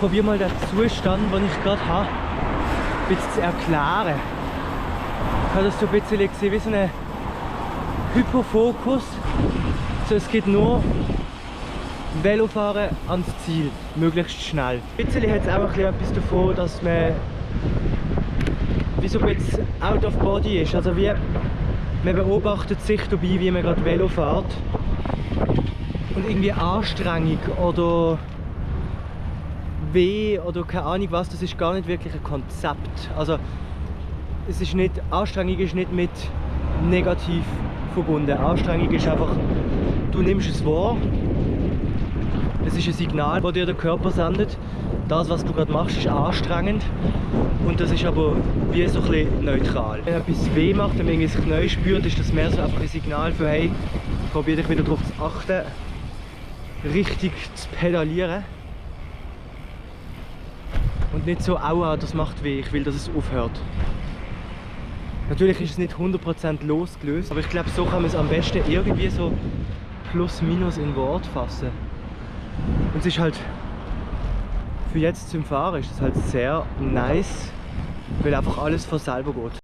probiere mal den Zustand, den ich gerade habe, ein bisschen zu erklären. Ich habe das so ein bisschen gesehen wie so ein Hyperfokus. So, es geht nur Velofahren ans Ziel, möglichst schnell. Ein bisschen hat es auch etwas davon, dass man wie so ein bisschen out of body ist. Also wie man beobachtet sich dabei, wie man gerade Velo fährt. Und irgendwie Anstrengung oder weh oder keine Ahnung was, das ist gar nicht wirklich ein Konzept. Also es ist nicht, Anstrengung ist nicht mit negativ verbunden. Anstrengung ist einfach, du nimmst es wahr, es ist ein Signal, das dir der Körper sendet. Das, was du gerade machst, ist anstrengend und das ist aber wie so ein bisschen neutral. Wenn etwas weh macht, wenn man irgendwie das Knie spürt, ist das mehr so einfach ein Signal für hey, probier dich wieder darauf zu achten, richtig zu pedalieren. Und nicht so, aua, das macht weh, ich will, dass es aufhört. Natürlich ist es nicht 100% losgelöst, aber ich glaube, so kann man es am besten irgendwie so plus minus in Wort fassen. Und es ist halt, für jetzt zum Fahren ist es halt sehr nice, weil einfach alles von selber geht.